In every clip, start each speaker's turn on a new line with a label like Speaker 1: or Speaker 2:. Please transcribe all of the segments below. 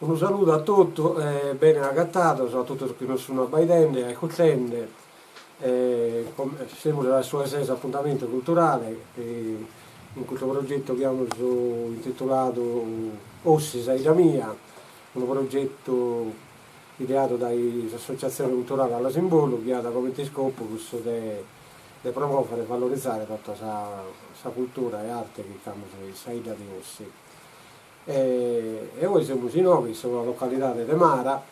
Speaker 1: Unu saludu a totu e bene agatados a totu sos chi nos sun abbaidende e aiscultende. Semus a su 'e ses apuntamentu culturale in custu progetu chi amus intituladu Ossi sa 'idda mia, unu progetu ideadu dae s'associatzione culturale Alas in Bolu chi at comente iscopu cussu de de promovere e valorizare tota sa sa cultura e arte chi ch'amus in sa 'idda de Ossi. E oe semus inoghe in sa localidade de Mara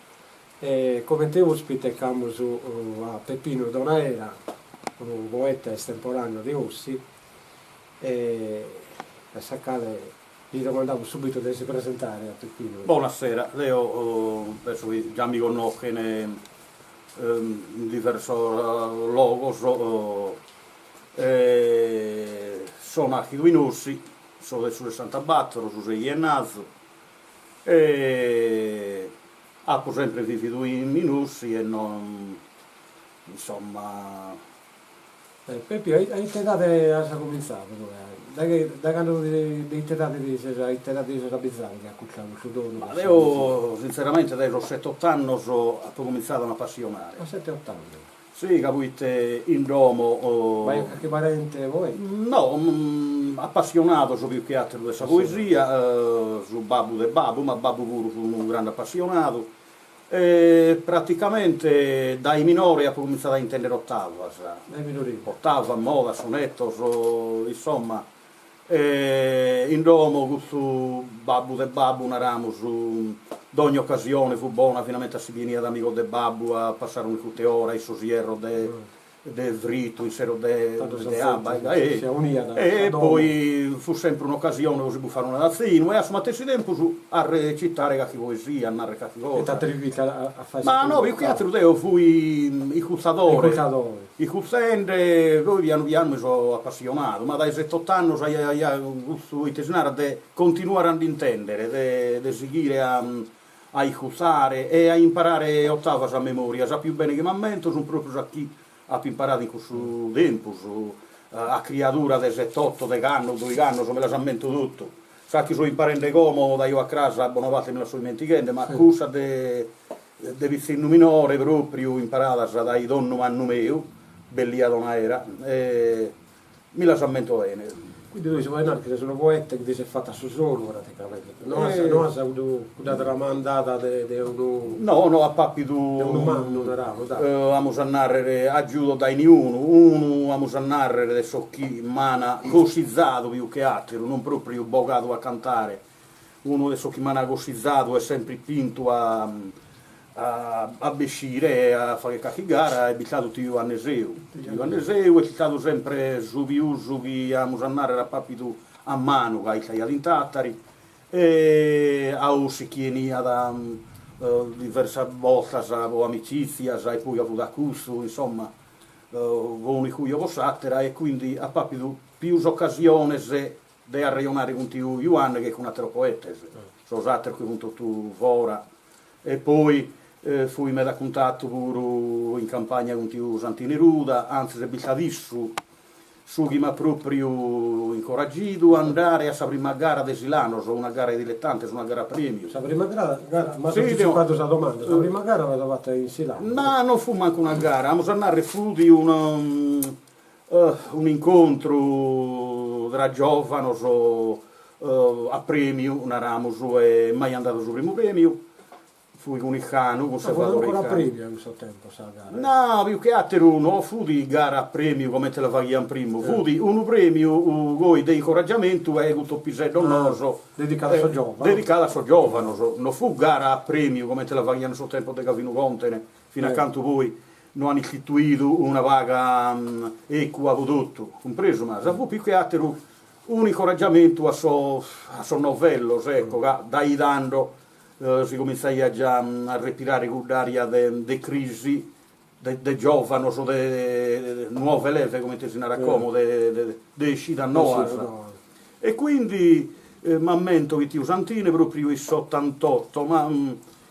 Speaker 1: e comente ospite ch'amus a Peppinu Donaera, unu poeta estemporaneu de Ossi e a sa cale li domandamus subitu de si presentare a Peppinu.
Speaker 2: Bonasera, deo penso chi già mi connoschen in diversos logos, so naschidu in Ossi, so de su sessantabattor, su seigh'i 'ennarzu, e apo sempre vividu in Ossi e non, insomma.
Speaker 1: Peppi, a ite edade as comintzadu tue? Dae dae cando de ite edade ti ses a ite edade ti ses abizadu chi as custa custu donu
Speaker 2: Ma deo sintzeramente dae sos sett'ott'annos apo comintzadu a m'apassionare.
Speaker 1: A sett'ott'annos?
Speaker 2: Si, ca poite in domo.
Speaker 1: B'aiat carchi parente poeta?
Speaker 2: No, apassionados pius che ateru de sa poesia, su babbu de babbu, ma babbu puru fut unu grande apassionadu E praticamente dae minore apo comintzadu a intender otavas.
Speaker 1: Dae minoreddu.
Speaker 2: Otavas, modas, sonetos, insomma. E in domo custu babbu de babbu, naramus, dogni occasione fut bona, finamentas si bi 'eniat amigos de babbu a passare un'iscuta 'e ora in sos ierros de de fritu, in sero de de abba e poi fut sempre un'occasione pro si bufare una tazza 'e 'inu e a su matessi tempus a recitare carchi poesia, a narrer carchi cosa.
Speaker 1: E t'atrivias a fai
Speaker 2: Ma no, pius che ateru deo fui iscurtadore, iscurtende, poi pianu pianu mi so appassionadu, ma dae sett'ott'annos aia aia custu, ite si narat, de continuare a nd'intendere, de de sighire a a iscurtare e a imparare otavas a memoria, sa pius bene chi m'ammento sun propriu sas chi apo imparadu in cussu tempus, a criadura de sett'otto, degh'annos, doigh'annos, mi las ammento totu. Sa chi so imparende como dae oe a cras a bona parte mi las so ismentighende, ma cussas de de pitzinnu minore propriu imparadas dae donnu mannu meu, Bellia Donaera, Mi las ammento bene.
Speaker 1: Quindi tui si podet narrer chi ses unu poeta chi ti ses fatu a su solu praticamente, no as no as cudda tramandada de de unu.
Speaker 2: No, no apo apidu.
Speaker 1: De unu mannu naramus dai.
Speaker 2: Amus a narrer agiudos dae niunu, unu amus a narrer de sos chi m'an cossizadu pius che ateru, non propriu bogadu a cantare, unu de sos chi m'an cossizadu e sempre ipintu a a bessire e a fagher carchi gara est bistadu tiu Juanne Seu. Tiu Juanne Seu est istadu sempre su pius chi amus a narrer apo apidu a manu ca istaiat in Tatari e a Ossi chi 'eniat diversas bortas po amicitzias e poi ca fut acurtzu, insomma, po un'iscuja o po s'atera e quindi apo apidu pius ocasiones de arrejonare cun tiu Juanne che cun ateros poetes, sos ateros che fun totu fora E poi fui meda a cuntatu puru in campagna cun tiu Santini Ruda, antzis est bistadu issu su chi m'at propriu incoraggidu a andare a sa prima gara de Silanos, una gara 'e diletantes, una gara a premiu.
Speaker 1: Sa prima gara, m'as anticipadu sa domanda, sa prima gara l'as fata in Silanos?
Speaker 2: Ma non fut mancu una gara, amus a narrer fut unu un'incontru tra giovanos a premiu, naramus, e m'aian dadu su primu premiu, fui cun Iccanu, cun Salvadore
Speaker 1: Iccanu. Fut ancora a premiu in cussos tempos sa gara?
Speaker 2: No, pius che ateru no fut gara a premiu comente la faghian primu, fut unu premiu goi de incoraggiamentu e custos piseddos noos.
Speaker 1: Dedicadu a sos giovanos.
Speaker 2: Dedicadu a sos giovanos, no fut gara a premiu comente la faghian in sos tempos de Gavinu Contene, fin'a cantu poi no an istituidu una paga ecua pro totu, cumpresu m'as? Fut pius che ateru un'incoraggiamentu a sos a sos novellos, ecco, ca dai tando. si comintzaiat già a respirare cudd'aria de de crisi de de giovanos de nuove leve comente si narat como de de de 'escidas noas e quindi m'ammento chi tiu Santine propriu in s'ottantotto ma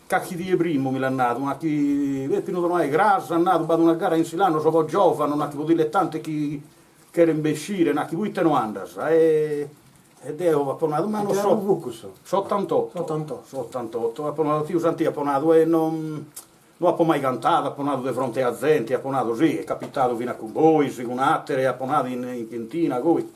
Speaker 2: Carchi die primu mi l'at nadu, nachi Peppinu Donai cras at nadu b'at una gara in Silanos po giovanos, nachi po dilettantes chi cheren bessire, nachi poite no andas? E deo apo nadu ma no so, s'ottantotto, s'ottantotto, apo nadu a tiu Santì, apo nadu e non no apo mai cantadu, apo nadu de fronte a zente, apo nadu si, est capitadu finas cun bois, cun atere, apo nadu in cantina, goi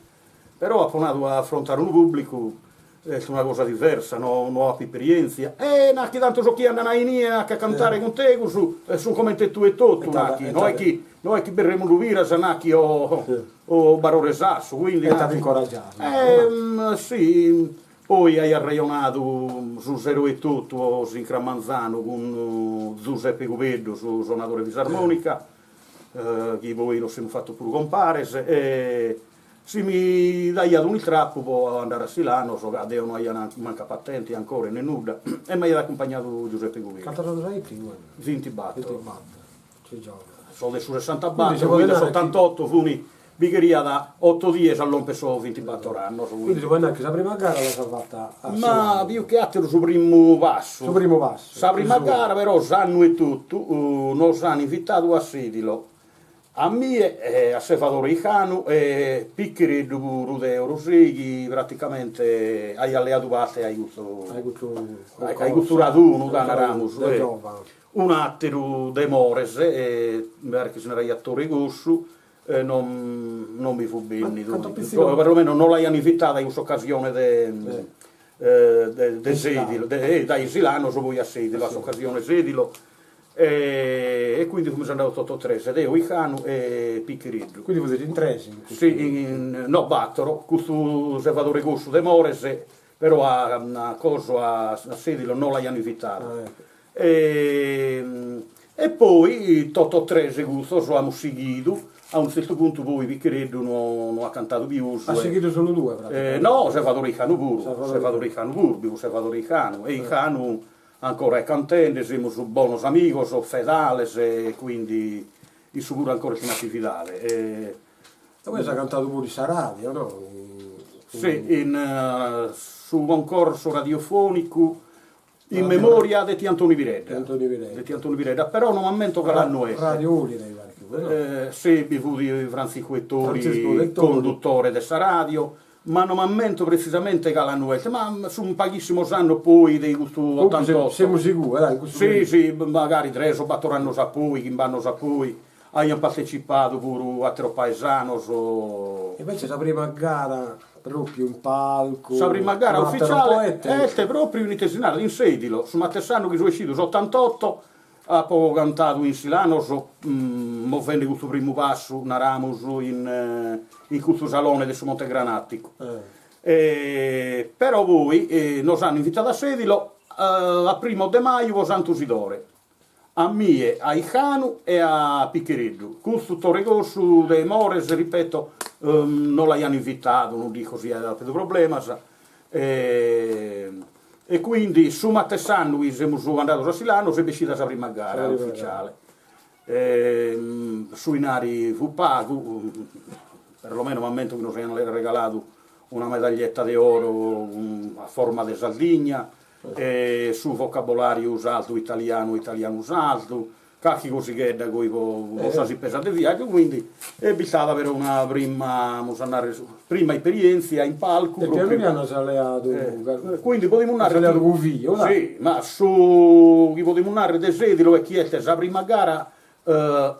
Speaker 2: Però apo nadu a afrontare unu pubblicu est una cosa diversa, no no apo isperientzia. E nachi tantu sos chi andan a inie nachi a cantare cun tegus sun comente tue etotu, nachi, no est chi no est chi b'est Remundu Piras nachi o o Barore Sassu, quindi
Speaker 1: E t'at incoraggiadu.
Speaker 2: Si, poi aia arrejonadu su sero etotu o s'incras manzanu cun Zuseppe Cubeddu, su sonadore fisarmonica, chi poi nos semus fatos puru compares e si mi daiat un'istrapu po andare a Silanos, ca deo no aia mancu a patente ancora e ne nudda, e m'aiat acumpagnadu Giuseppe Cubeddu.
Speaker 1: Cantos annos aiat tue?
Speaker 2: Vintibattor. Vintibattor, ses giovanu. So de su sessantabattor, quindi s'ottantotto funi, bi cheriat otto dies a lomper sos vintibattor annos.
Speaker 1: Quindi si podet nai chi sa prima gara l'as fata a Silanos.
Speaker 2: Ma pius che atteru su primu passu.
Speaker 1: Su primu passu.
Speaker 2: Sa prima gara però s'annu etotu nos an invitadu a Sedilo A mie, a Sevadore Icanu e Picchireddu puru de Orosei chi praticamente aiat leadu parte a custu a custu radunu, da naramus, un'ateru de Mores, mi paret chi si naraiat Tore Cossu, non non bi fut bennidu, perlomeno non l'aian invitadu a cussa occasione de de Sedilo, dae Silanos poi a Sedilo, a s'occasione Sedilo E quindi fumus andados totos tres, deo, Icanu e Picchireddu.
Speaker 1: Quindi fuzis in tres in
Speaker 2: custu. Si, no battoro, custu Sevadore Cossu de Mores, però a a coso a Sedilo no l'aian invitadu. E poi totos tres custos amus sighidu, a unu zertu puntu poi Picchireddu no no at cantadu pius.
Speaker 1: As sighidu solu tue praticamente.
Speaker 2: No, Sevadore Icanu puru, Sevadore Icanu puru, bi fut Sevadore Icanu e Icanu Ancora est cantende, semus bonos amigos, fedales e quindi issu puru ancora est in atividade.
Speaker 1: E poi as cantadu puru in sa radio, no?
Speaker 2: Si, in su concorso radiofonicu in memoria de tiu Antoni Piredda.
Speaker 1: Antoni Piredda.
Speaker 2: De tiu Antoni Piredda, però no m'ammento cale annu est.
Speaker 1: Radio Ulina mi paret chi fut,
Speaker 2: no? Si, bi fut Frantziscu Ettori, conduttore de sa radio Ma no m'ammento pretzisamente cale annu est, ma sun paghissimos annos poi de custu
Speaker 1: ottantotto. Semus igue, dai, in
Speaker 2: custu periodu. Si, si, magari tres o battor annos a poi, chimb'annos a poi, aian partecipadu puru atteros paesanos.
Speaker 1: Invece sa prima gara propriu in palcu.
Speaker 2: Sa prima gara ufficiale est propriu in ite si narat, in Sedilo, su matessi annu chi so essidu, s'ottantotto, Apo cantadu in Silanos, movende custu primu passu, naramus, in in custu salone de su Monte Granaticu. Però poi nos an invitadu a Sedilo a primos de maju po Santu Sidore, a mie, a Icanu e a Picchireddu. Custu Tore Cossu de Mores, ripeto, no l'aian invitadu, non dico si aiat apidu problemas, E quindi su matessi annu chi semus andados a Silanos est bessida sa prima gara ufficiale. Su 'inari fut pagu, perlomeno m'ammento chi nos aian regaladu una medaglietta de oro a forma de Sardigna e su vocabolariu sardu italianu italianu sardu Carchi cosighedda goi po sas ispesas de viaggiu, quindi est bistada però una prima, amus a narrer, prima isperientzia in palcu
Speaker 1: E pianu pianu as leadu
Speaker 2: Quindi podimus narrer
Speaker 1: as leadu cuvìu,
Speaker 2: dai. Si, ma su chi podimus narrer de Sedilo est chi est sa prima gara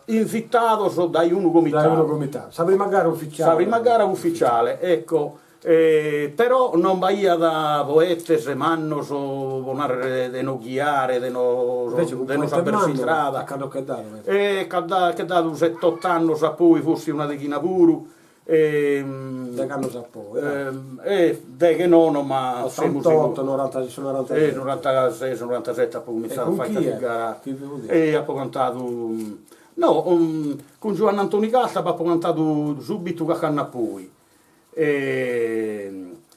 Speaker 2: invitados dai unu comitadu.
Speaker 1: Dai unu comitadu, sa prima gara ufficiale.
Speaker 2: Sa prima gara ufficiale, ecco Però non b'aiat poetes mannos po narrer de nos ghiare, de nos de nos aberrer s'istrada. E ch'at dadu set'ot'annos a poi, forsi una deghina puru.
Speaker 1: Degh'annos a poi.
Speaker 2: E deghe nono ma semus.
Speaker 1: Ottantotto, norantases, su norantasette.
Speaker 2: Norantases, norantasette apo cumintzadu a fai carchi gara. E apo cantadu, no, cun Giuanne Antoni Carta b'apo cantadu subitu carchi annu a poi.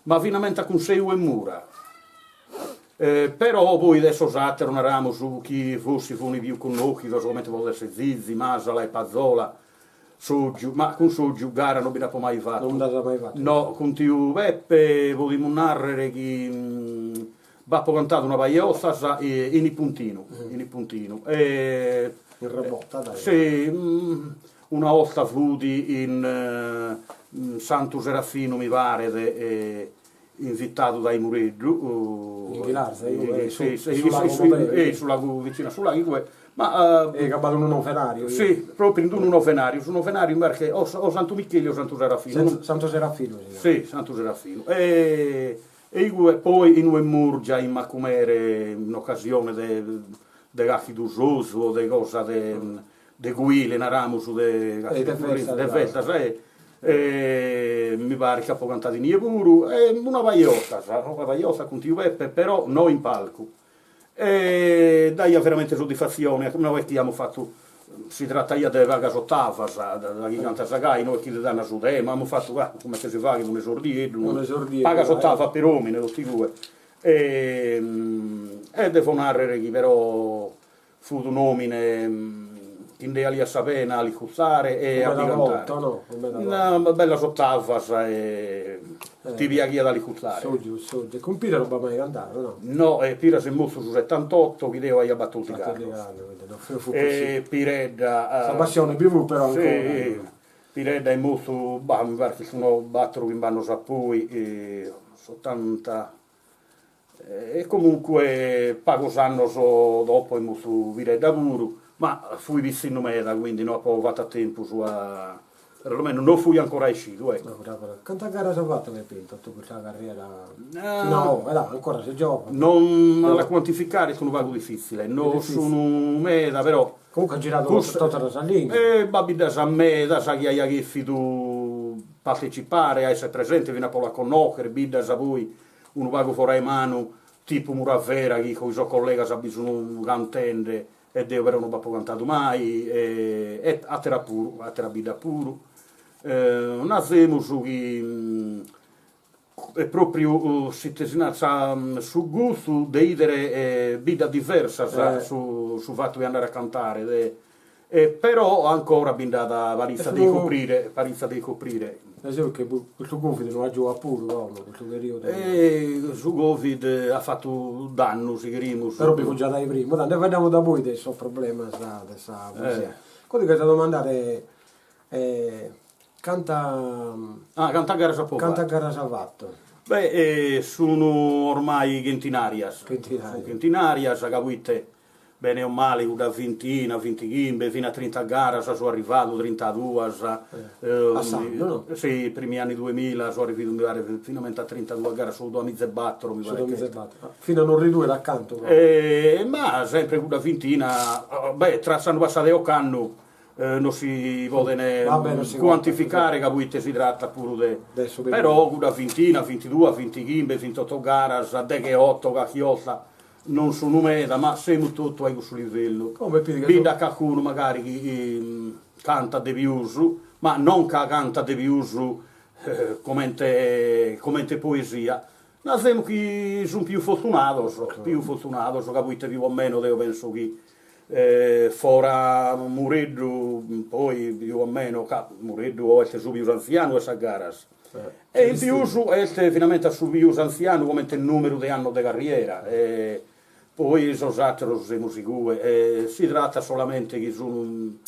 Speaker 2: Ma finamenta cun Seu e Mura. Però poi de sos ateros naramus chi forsi funi pius connoschidos comente podet esser Zizi, Masala e Pazzola, Soggiu, ma cun Soggiu gara non bi nd'apo mai fatu.
Speaker 1: Non nd'as mai fatu?
Speaker 2: No, cun tiu Peppe podimus narrer chi b'apo cantadu una paja 'e 'ortas in Ipuntinu, in Ipuntinu
Speaker 1: e In Rebotta dai.
Speaker 2: Si, una 'orta fut in Santu Serafinu mi paret invitadu dae Mureddu,
Speaker 1: In Ghilarza, igue, su su lagu Moberi.
Speaker 2: Su lagu vicinu a su lagu igue, ma
Speaker 1: E ca b'at unu novenariu.
Speaker 2: Si, propriu in unu novenariu, su novenariu mi paret chi o o Santu Micheli o Santu Serafinu.
Speaker 1: Santu Serafinu
Speaker 2: si narat. Si, Santu Serafinu. E igue poi inue Murgia in Macumere in occasione de de carchi tusozu o de cosa de de cuile naramus de de festas e mi paret chi apo cantadu inie puru e una paja 'e 'ortas, una paja 'e 'ortas cun tiu Peppe però no in palcu e daiat veramente soddisfatzione, no est chi amus fatu, si trataiat de pagas otavas, da chi cantas gai no est chi ti dan su tema, amus fatu comente si faghet un'esordieddu, pagas otavas peromine totu igue e devo narrer chi però Fut un'omine chi nde 'aliat sa pena a l'iscurtare e a bi cantare.
Speaker 1: No,
Speaker 2: bellas otavas e ti piaghiat a l'iscurtare.
Speaker 1: Soggiu, Soggiu. E cun Piras no b'as mai cantadu,
Speaker 2: no? No, e Piras est mortu su setantotto chi deo aia battordigh'annos. E Piredda.
Speaker 1: Sa passione bi fut però ancora.
Speaker 2: Si, Piredda est mortu, bah, mi paret chi sun battor o chimb'annos a poi, s'otanta E comunque pagos annos dopo est mortu Piredda puru, ma fui pitzinnu meda, quindi no apo fatu a tempus a, perlomeno no fui ancora essidu, ecco.
Speaker 1: Cantas garas as fatu Peppinu in totu custa carriera fino a oe, dai, ancora ses giovanu.
Speaker 2: Non, a la quantificare est unu pagu difitzile, no sun meda però.
Speaker 1: Comunque as giradu totu sa Sardigna.
Speaker 2: B'at biddas medas chi aia chèfidu partecipare, a essere presente finas pro la connocher, biddas poi unu pagu fora 'e manu, tipu Muravera chi cun sos collegas bi sun cantende e deo però no b'apo cantadu mai e atera puru, atera bidda puru. Nazemus chi est propriu s'ite si narat sa su gustu de 'idere biddas diversas su su fatu 'e andare a cantare de E però ancora bi nd'at paritza de iscoprire, paritza de iscoprire.
Speaker 1: De seguru chi custu Covid no agiuat puru como, custu periodu.
Speaker 2: E su Covid at fatu dannu, si cherimus.
Speaker 1: Però bi fut già dae primu, dai nde faeddamus da poi de sos problemas de sa poesia. Como ti cherzo domandare canta.
Speaker 2: Ah, cantas garas apo fatu.
Speaker 1: Cantas garas as fatu?
Speaker 2: Beh, sunu ormai chentinarias.
Speaker 1: Chentinarias.
Speaker 2: Sun chentinarias, ca poite Bene o male cudda vintina, vintichimbe, fina a trinta garas so arrivadu, trintaduas.
Speaker 1: A s'annu, no?
Speaker 2: Si, primi anni duemila so arrividu mi paret finamente a trintaduas garas, su duamiza e battor mi
Speaker 1: paret. Su duamiza e battor, fina a non riduere a cantu
Speaker 2: però. Ma sempre cudda vintina, beh tra s'annu passadu e ocannu non si poden cuantificare ca poite si tratat puru de, però cudda vintina, vintiduas, vintichimbe, vintotto garas, degheotto carchi 'olta Non sunu meda, ma semus totu a cussu livellu. Bi nd'at calicunu magari chi cantat de pius, ma non ca cantat de pius comente comente poesia. Nazemus chi sun pius fortunados, pius fortunados, ca poite pius o meno deo penso chi fora Mureddu poi pius o meno, ca Mureddu o est su pius antzianu 'e sas garas E in pius est finamentas su pius antzianu comente numeru de annos de carriera e poi sos ateros semus igue e si tratat solamente chi sun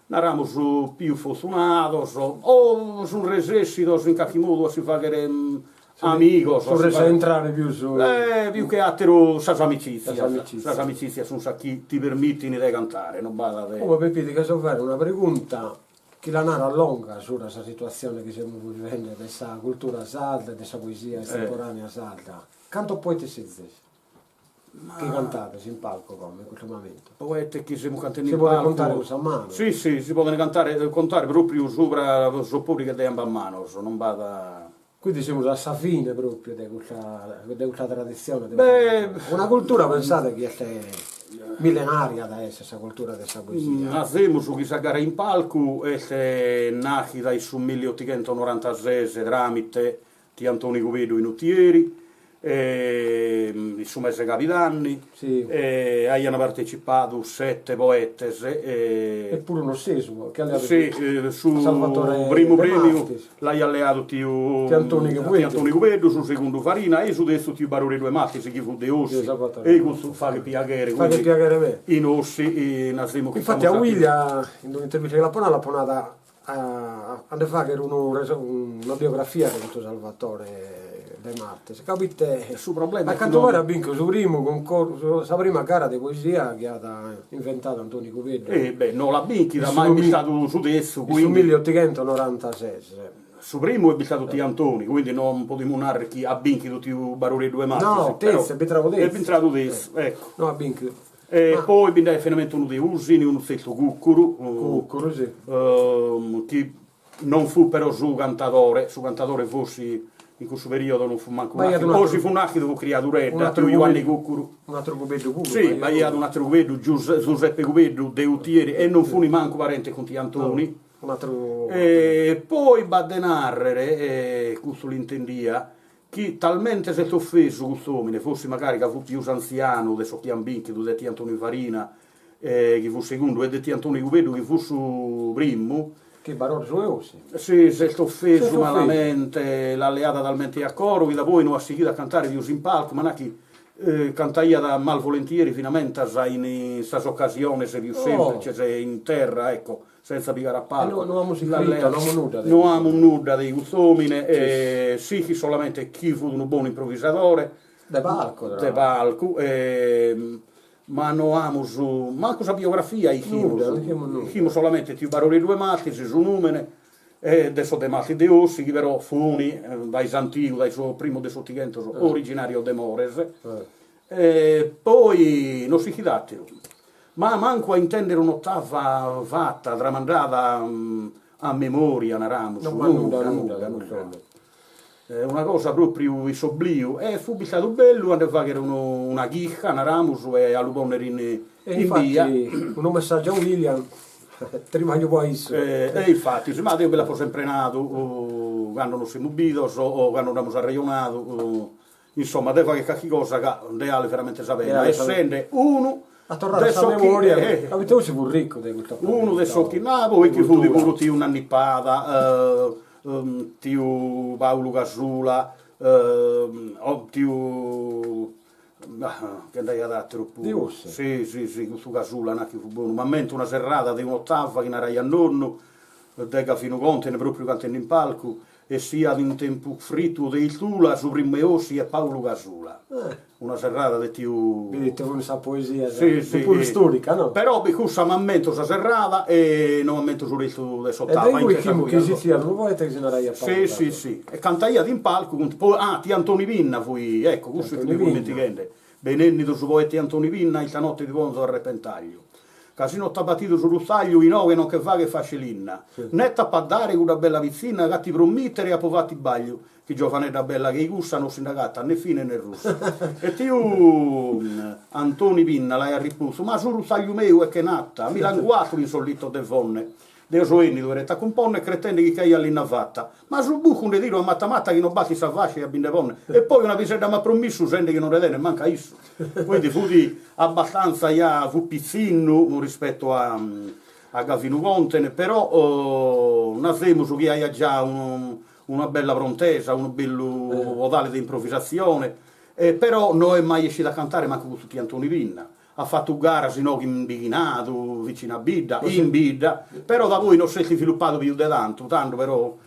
Speaker 2: naramus pius fortunados o sun resessidos in carchi modu a si faghere amigos
Speaker 1: Sun resessidos a intrare pius
Speaker 2: pius che ateru sas amicitzias sas amicitzias sun sas chi ti permitin de cantare no b'at de
Speaker 1: Como Pepi ti cherzo faghere una pregunta Chi la narat longa subra sa situatzione chi semus vivende de sa cultura sarda e de sa poesia estemporanea sarda. Cantos poetes sezis chi cantades in palcu como, in custu mamentu?
Speaker 2: Poetes chi semus cantende in palcu.
Speaker 1: Si podet contare cun sa manu.
Speaker 2: Si, si, si poden cantare, contare propriu subra sos poddighes de ambas manos, non b'at.
Speaker 1: Quindi semus a sa fine propriu de custa de custa traditzione, de custa cultura. Una cultura pensade chi est millenaria at a esser sa cultura de sa poesia.
Speaker 2: Nazemus chi sa gara in palcu est nachida in su milliotighentonorantases tramite tiu Antoni Cubeddu in Utieri. In su mese 'e cabidanni aiant partecipadu sete poetes
Speaker 1: E puru un'ossesu
Speaker 2: chi at leadu Sì, su primu premiu l'aiat leadu tiu Antoni Cubeddu, su segundu Farina e su terzu tiu Baroreddu 'e Martis chi fut de Ossi e custu faghet piaghere,
Speaker 1: Faghet piaghere meda.
Speaker 2: In Ossi nazemus chi
Speaker 1: Infatti a William in d'un'intervista chi l'apo nadu l'apo nada a nde fagher unu una biografia de custu Salvatore Demartis, ca poite
Speaker 2: Su problema
Speaker 1: a cantu paret at bintu su primu concorsu, sa prima gara de poesia chi at inventadu Antoni Cubeddu.
Speaker 2: E beh, no l'at binchida, ma est bistadu su terzu,
Speaker 1: quindi. In su milliottighentonorantases.
Speaker 2: Su primu est bistadu tiu Antoni, quindi non podimus narrer chi at binchidu tiu Baroreddu 'e Martis.
Speaker 1: No, terzu, est bintradu terzu.
Speaker 2: Est bintradu terzu, ecco.
Speaker 1: No at binchidu.
Speaker 2: E poi bi nd'aiat finamenta unu de Usini, unu tzertu Cuccuru,
Speaker 1: Cuccuru, si.
Speaker 2: chi non fut però su cantadore, su cantadore forsi in cussu periodo non fut mancu
Speaker 1: B'aiat
Speaker 2: nàchidu,
Speaker 1: un'atteru
Speaker 2: o si fut nàchidu fut criaduredda,
Speaker 1: tiu
Speaker 2: Juanni Cuccuru.
Speaker 1: Un'atteru Cubeddu puru
Speaker 2: Si, b'aiat un'atteru Cubeddu, Giuseppe Cubeddu de Utieri e non fut mancu parente cun tiu Antoni.
Speaker 1: Un'atteru
Speaker 2: E poi b'at de narrere, e custu l'intendia, chi talmente s'est offesu cust'omine, forsi magari ca fut pius antzianu de sos chi an binchidu, de tiu Antoni Farina, chi fut segundu, e de tiu Antoni Cubeddu chi fut su primu.
Speaker 1: Chi Barore su 'e Ossi.
Speaker 2: Si, s'est offesu malamente, l'at leada talmente a coro chi da poi no at sighidu a cantare pius in palcu, ma nachi cantaiat malvolentieri finamentas in sas occasiones pius semplices, in terra, ecco Senza pigare a palcu.
Speaker 1: No amus iscritu, no amus nudda
Speaker 2: de. No amus nudda de cust'omine, e s'ischit solamente chi fut unu bonu improvisadore.
Speaker 1: De palcu, tra
Speaker 2: De palcu, ma no amus mancu sa biografia ischimus.
Speaker 1: Nudda, no ischimus nudda.
Speaker 2: Ischimus solamente tiu Baroreddu 'e Martis, su numene, e de sos de Martis de Ossi, chi però funi dae s'antigu, dae sos primos de s'Otighentos, originarios de Mores. E poi no s'ischit ateru. Ma mancu a intender un'otava fata, tramandada a memoria, naramus,
Speaker 1: No b'at nudda,
Speaker 2: nudda, nudda. Una cosa propriu in s'obliu e fut bistadu bellu a nde fagher una chirca, naramus, e a lu ponner in
Speaker 1: E infati unu messaggiu a William, tribagliu po issu.
Speaker 2: E infatis, ma deo bi l'apo sempre nadu, cando nos semus bidos o cando nd'amus arrejonadu, Insomma, de fagher carchi cosa ca nde 'alet veramente sa pena, essende unu
Speaker 1: A torrare a sa memoria, ca poita cussu fut riccu de custa
Speaker 2: Unu de sos chi, ma poi chi fut puru tiu Nanni Pada, tiu Paulu Casula, tiu che nd'aiat ateru puru.
Speaker 1: De Ossi.
Speaker 2: Si si si, cussu Casula nachi fut bonu, m'ammento una serrada de un'ottava chi naraiat nonnu, de Gavinu Contene, propriu cantende in palcu, E siat in tempus fritu o de istula, su primu 'e Ossi est Paulu Casula. Una serrada de tiu.
Speaker 1: Bidit cun sa poesia
Speaker 2: Sì, sì.
Speaker 1: puru storica, no?
Speaker 2: Però bi cussa m'ammento sa serrada e no m'ammento su restu de s'ottava.
Speaker 1: E dai cui ischimus chi esistiat unu poeta chi si naraiat
Speaker 2: Paulu Casula. Sì, sì, sì. E cantaiat in palcu cun poi, ah, tiu Antoni Pinna fui, ecco, cussu chi mi fui dimentighende. Benennidu su poete Antoni Pinna, istanotte ti ponzo a repentagliu. Ca si no t'at batidu su rustagliu inoghe non che faghet fasc'e linna. Né t'ap'a dare cudda bella pitzinna ca ti promittere apo fatu isbagliu, chi giovanedda bella che-i cussa non si nd'agatat né fine né russa. E tiu Antoni Pinna l'aiat rispostu, ma su rustagliu meu est che natta, mi l'an cuatu in sos litos de Fonne. Deo so 'ennidu 'erettu a cumponner cretende chi ch'aiat linna fatta, ma su bucu nde tiro a matta matta chi no bastit sa fascia a bi nde ponner, e poi una pisedda m'at prommissu sende chi no nde tenet mancu a issu. Quindi fut abbastanza ja fut pitzinnu rispetto a a Gavinu Contene, però nazemus chi aiat già una bella prontesa, unu bellu 'odale de improvisatzione, e però no est mai essidu a cantare mancu cun tiu Antoni Pinna At fatu garas inoghe in bighinadu, vicinu a bidda, in bidda, però da poi non s'est isvilupadu pius de tantu, tando però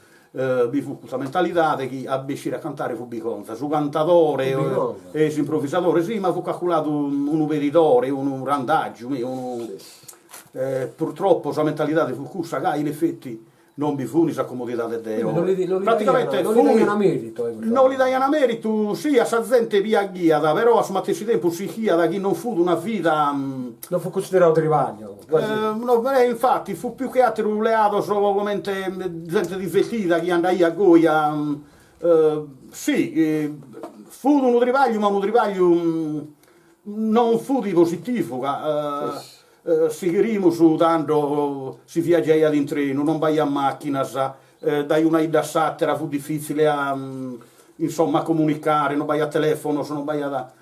Speaker 2: bi fut custa mentalidade chi a bessire a cantare fut bigonza, su cantadore e s'improvisadore sì, ma fut calculadu unu pedidore, unu randagiu, mi unu purtroppo sa mentalidade fut cussa ca in effetti Non bi funi sa comodidade de
Speaker 1: oe. Non li
Speaker 2: Praticamente
Speaker 1: non li daian meritu.
Speaker 2: Non li daian meritu, sì, a sa zente piaghiat, però a su matessi tempus s'ischiat chi non fut una vida.
Speaker 1: Non fut cunsideradu tribagliu,
Speaker 2: quasi. No, infatti fut pius che atteru leados comente zente divertida chi andaiat goi a sì, fut unu tribagliu, ma unu tribagliu non fut positivu ca Si cherimus tando si viaggiaiat in trenu, non b'aiat macchinas, dae una 'idda a s'attera fut diffitzile a insomma, a comunicare, no b'aiat telefonos, no b'aiat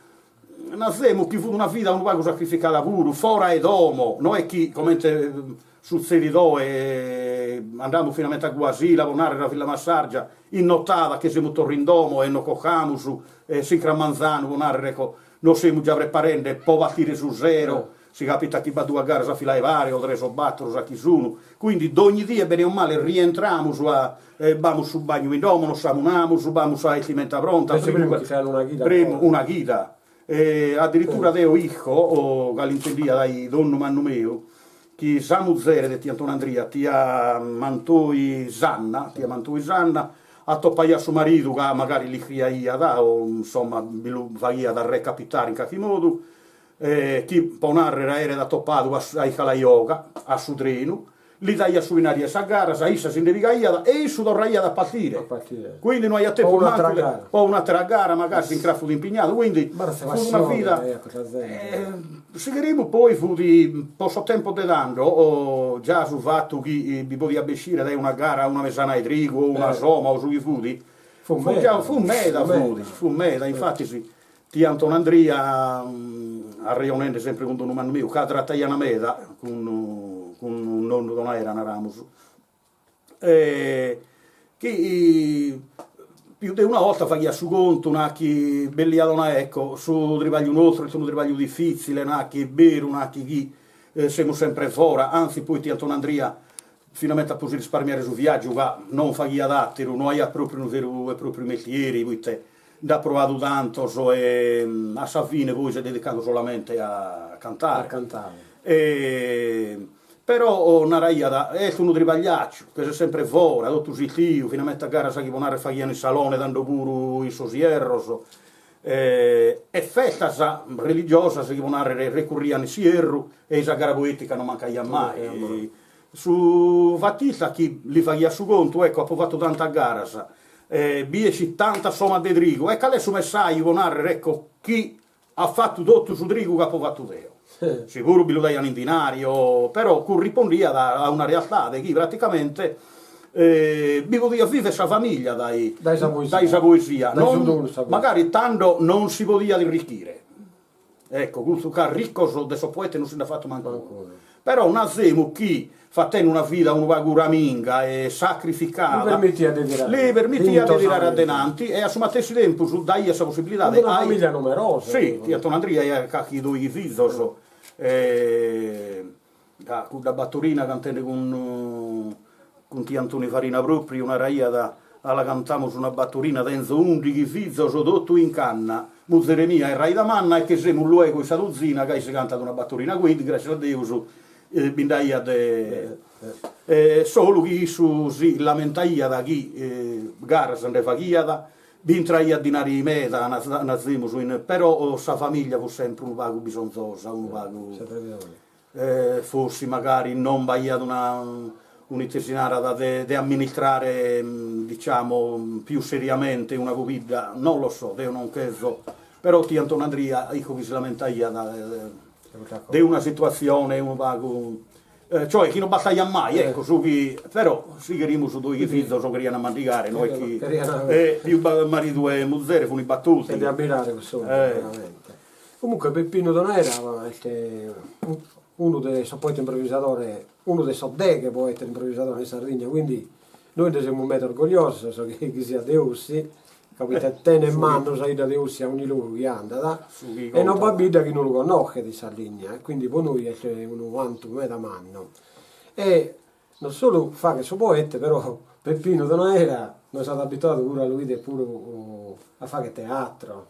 Speaker 2: Nazemus chi fut una vida unu pagu sacrificada puru, fora 'e domo, no est chi, comente sutzedit oe, andamus finamente a Guasila, po narrer, a Villamassargia, in notada che semus torra in domo e nos cocamus, e s'incras manzanu, po narrer, ecco, nos semus già preparende po partire su sero, si capitat chi b'at duas garas a fila 'e pare o tres o battor sa chi sun, quindi dogni die bene o male rientramus a b'amus su bagnu in domo, nos samunamus, b'amus sa 'estimenta pronta,
Speaker 1: primu chi siat una chida
Speaker 2: primu una chida, e addirittura deo isco, ca l'intendia dai donnu mannu meu, chi sa muzere de tiu Antonandria, tia Mantoi Sanna, tia Mantoi Sanna, atopaiat su maridu ca magari l'iscriaiat o insomma bi lu faghiat recapitare in carchi modu, chi po narrer aeret atopadu a Iscala 'e Oga, a su trenu, li daiat su 'inari 'e sas garas, issa si nde pigaiat e issu torraiat a partire, quindi no aiat tempus mancu de, po un'atera gara, magari s'incras fut impignadu, quindi fut una vida, si cherimus poi fut po sos tempos de tando già su fatu chi bi podiat bessire dae una gara una mesana 'e trigu o una soma o su chi fut, fut già, fut meda fut, fut meda, infatis Tiu Antonandria, arrejonende sempre cun donnu mannu meu, ca trataian meda cun cun nonnu Donaera, naramus, e chi pius de una 'olta faghiat su contu, nachi, bellia Dona ecco, su tribagliu nostru est unu tribagliu difitzile, nachi, est beru, nachi, chi semus sempre fora, anzi poi tiu Antonandria finamenta po si risparmiare su viaggiu ca non faghiat ateru, no aiat propriu unu veru e propriu mestieri, poite Nd'at proadu tantos e a sa fine poi s'est dedicadu solamente a cantare.
Speaker 1: A cantare.
Speaker 2: E però naraiat, est unu tribagliacciu, che ses sempre fora, totu s'istiu, finamenta garas chi po narrer faghian in salone tando puru in sos ierros, e festas religiosas chi po narrer recurrian in s'ierru e i sa gara poetica non mancaiat mai. Su fat'istat chi li faghiat su contu, ecco apo fatu tantas garas, e bi essit tanta soma de trigu, e cal'est su messaju po narrer, ecco, chi at fatu totu su trigu chi apo fatu deo. Si puru bi lu daian in dinari o, però curripondiat a una realtade chi praticamente bi podiat viver sa familia dai
Speaker 1: Dai sa poesia.
Speaker 2: Dai sa poesia.
Speaker 1: Dai su donu 'e sa poesia.
Speaker 2: Magari tando non si podiat irrichire Ecco, custu ca riccos de sos poetes non si nd'at fatu mancu unu. Però nazemus chi fatende una vida unu pagu raminga e sacrificada,
Speaker 1: li permitiat de tirare,
Speaker 2: li permitiat de tirare adenanti e a su matessi tempus daiat sa possibilidade
Speaker 1: a una familia numerosa.
Speaker 2: Si, tiu Antonandria aiat carchi doighi fizos e ca cudda battorina cantende cun cun tiu Antoni Farina propriu naraiat a la cantamus una battorina tenzo undighi fizos totu in canna, muzere mia est raida manna e che semus luego in sa duzina gai si cantat una battorina quindi grascias a Deus bi nd'aiat de solu chi issu si lamentaiat chi garas nde faghiat B'intraiat dinari meda, nazemus, in, però sa famiglia fut sempre unu pagu bisonzosa, unu pagu, forsi magari non b'aiat una, un'ite si narat, de de amministrare diciamo pius seriamente una pobidda, non lo so, deo non cherzo, però tiu Antonandria isco chi si lamentaiat de una situatzione unu pagu Cioè chi non bastaiat mai, ecco, su chi, però si cherimus doighi fizos cherian mandigare, no est chi, e pius maridu e muzere funi battordighi.
Speaker 1: Est de ammirare cussu veramente. Comunque Peppinu Donaera est unu de sos poetas improvisadores, unu de sos deghe poetas improvisadores in Sardigna, quindi nois nde semus meda orgogliosos chi siat de Ossi ca poita tenet mannu sa 'idda de Ossi a ogni logu chi andat e non b'at bidda chi no lu connoschet in Sardigna e quindi po nois est unu 'antu meda mannu. E non solu faghet su poete però Peppinu Donaera nos at abituadu puru a lu 'ider puru a fagher teatro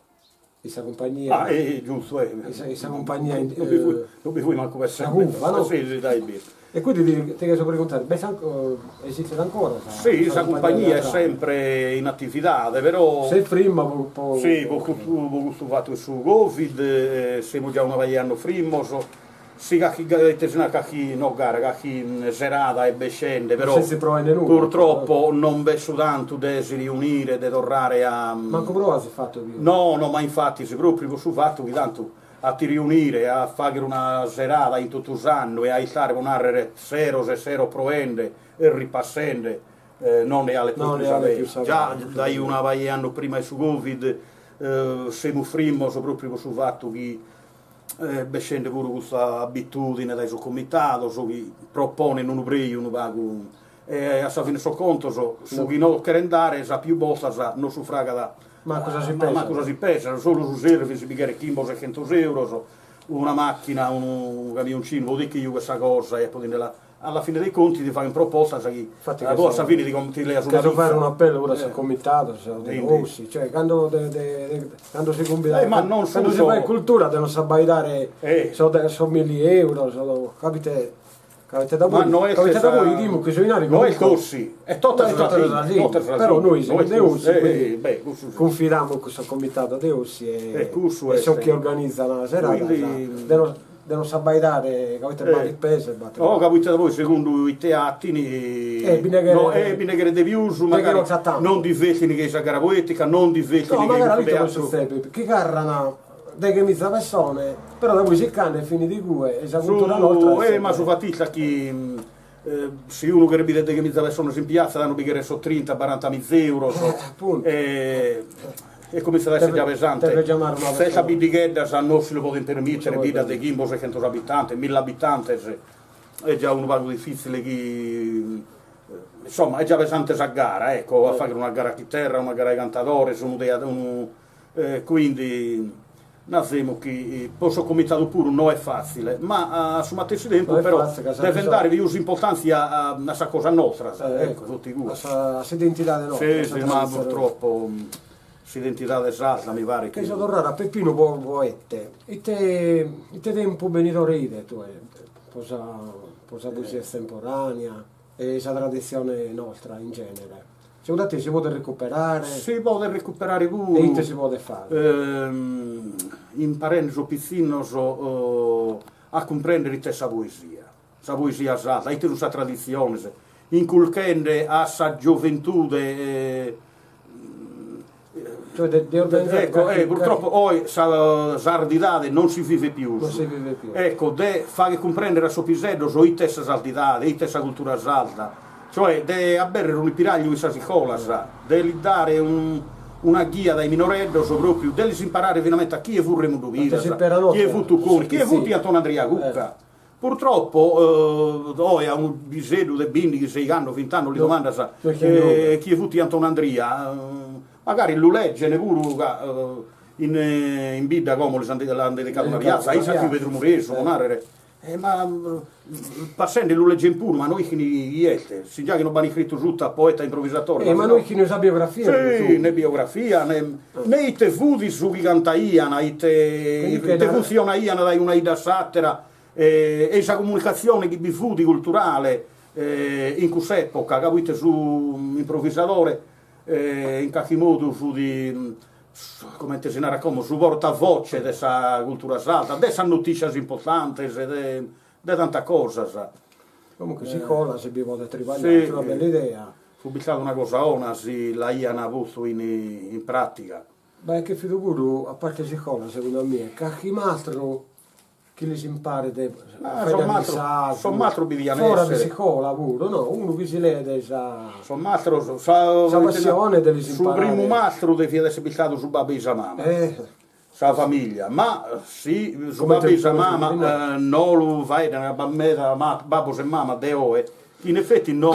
Speaker 1: in sa cumpagnia
Speaker 2: Ah e giustu eh
Speaker 1: in sa cumpagnia
Speaker 2: non bi fui non bi fui mancu pensende
Speaker 1: sa cufa no
Speaker 2: si si dai bia
Speaker 1: E quindi ti ti cherzo preguntare b'est ancora esistet ancora sa
Speaker 2: Si sa cumpagnia est sempre in attividade però
Speaker 1: S'est frimma po
Speaker 2: po Si po custu po custu fatu 'e su covid semus già una paja 'e annos frimmos Si carchi ite si narat carchi no gara carchi serada est bessende però
Speaker 1: Sezis proende nudda
Speaker 2: purtroppo non b'est su tantu de si riunire de torrare a
Speaker 1: Mancu proa azis fatu pius.
Speaker 2: No no ma infatis propriu po su fatu chi tantu a ti riunire a fagher una serada in totu s'annu e a istare po narrer seros e seros proende e ripassende. Non ne 'alet prus sa pena. Già dae una paja 'e annos prima 'e su Covid semus frimmos propriu pro su fatu chi b'est puru custa abitudine dae sos comitados chi proponen unu preju unu pagu e a sa fine 'e sos contos su chi nos cheren dare sa pius bortas non sufragat
Speaker 1: Mancu sa si pesat.
Speaker 2: Mancu sa si pesat, solu su service bi cheret chimbe o sescentos euros, una macchina, unu camioncinu po ti che jugher sa cosa e poi ti nde la Alla fine dei conti ti faghen propostas chi poi a sa fine ti leas una
Speaker 1: Cherzo
Speaker 2: pizza.
Speaker 1: fagher un'appellu puru a sos comitados de Ossi, cioè cando de cando si cumbida cando si faghet cultura de non s'abbaidare sos sos milli euros, capite capite da poi capite da poi 'idimus chi su 'inari
Speaker 2: No est Ossi, est tota sa Sardigna,
Speaker 1: però nois semus de Ossi quindi cunfidamus cun sos comitados de Ossi e sos chi organizan seradas de non De non s'abbaidare ca poita b'at pesa e b'at.
Speaker 2: Oh ca poita poi segundu ite 'atini
Speaker 1: Eh bi nde cheret
Speaker 2: eh bi nde cheret de pius magari non diveltini che i sa gara poetica non diveltini
Speaker 1: No magari ite podet sutzedere chi carran deghemiza pessone però da poi siccande e finit igue e sa cultura nostra
Speaker 2: Eh ma su fat'istat chi si unu cheret bider deghemiza pessones in piazza tando bi cheret sos trinta barantamiza euros e e comintzat a essere già pesante. Tzertas biddigheddas non si lu podent permìtere, biddas de chimbe o sescentos abitantes, milla abitantes, est già unu pagu difitzile chi, insomma, est già pesante sa gara, ecco, a fagher una gara a chiterra, una gara 'e cantadores, unu unu quindi nazemus chi po su comitadu puru no est fatzile, ma a su matessi tempus però devent dare pius importantzia a sas cosas nostras, ecco, totu igue.
Speaker 1: A s'identidade nostra.
Speaker 2: Si, si, ma purtroppo s'identidade sarda mi paret chi.
Speaker 1: Cherzo torrare a Peppinu poete, ite ite tempus benidore 'ides tue po sa po sa poesia estemporanea e sa traditzione nostra in genere? Segundu a tie si podet recuperare?
Speaker 2: Si podet recuperare puru.
Speaker 1: E ite si podet fagher?
Speaker 2: Imparende sos pitzinnos a cumprendere ite est sa poesia, sa poesia sarda, ite sunt sas traditziones, inculchende a sa gioventude
Speaker 1: Cioè de de organizare
Speaker 2: Ecco, eh, purtroppo oe sa sardidade non si vivet pius.
Speaker 1: Non si vivet pius.
Speaker 2: Ecco, de fagher cumprendere a sos piseddos ite est sa sardidade, ite est sa cultura sarda, cioè de aberrer un'ispiragliu in sas iscolas, de lis dare una ghia dae minoreddos propriu, de lis imparare finamenta chie fut Remundu Piras, chie fut Tuconi, chie fut Antonandria Cucca. Purtroppo oe a unu piseddu de bindighi, seigh'annos, vint'annos li domandas chie fut Antonandria, magari lu leggene puru ca in in bidda como lis ant l'ant dedicadu una piazza, issa tiu Pedru Muresu po narrer, ma passende lu leggen puru ma no ischin chi est, si già chi non b'an iscritu suta poeta improvvisatore.
Speaker 1: Ma no ischin sa biografia.
Speaker 2: Si, ne biografia ne ne ite fut su chi cantaian, ite ite funtzionaian dae una 'idda a s'atera E sa comunicatzione chi bi fut culturale in cuss'epoca, ca poite su improvisadore in carchi modu fut, comente si narat como, su portavoce de sa cultura sarda, de sas notiscias importantes, de de tantas cosas.
Speaker 1: Comunque s'iscola si bi podet tribagliare, est una bella idea.
Speaker 2: Fut bistada una cosa 'ona si l'aian postu in in pratica.
Speaker 1: B'at cherfidu puru, a parte s'iscola, segundu a mie, carchi mastru chi lis imparet a faeddare in sardu,
Speaker 2: sos mastros bi dian
Speaker 1: fora de s'iscola puru, no, unu chi si leet sa
Speaker 2: sos mastros
Speaker 1: sa passione de lis imparare.
Speaker 2: Su primu mastru deviat esser bistadu su babbu e sa mama, sa familia, ma si su babbu e sa mama no lu faeddan, b'at meda babbos e mamas de oe chi in effetti no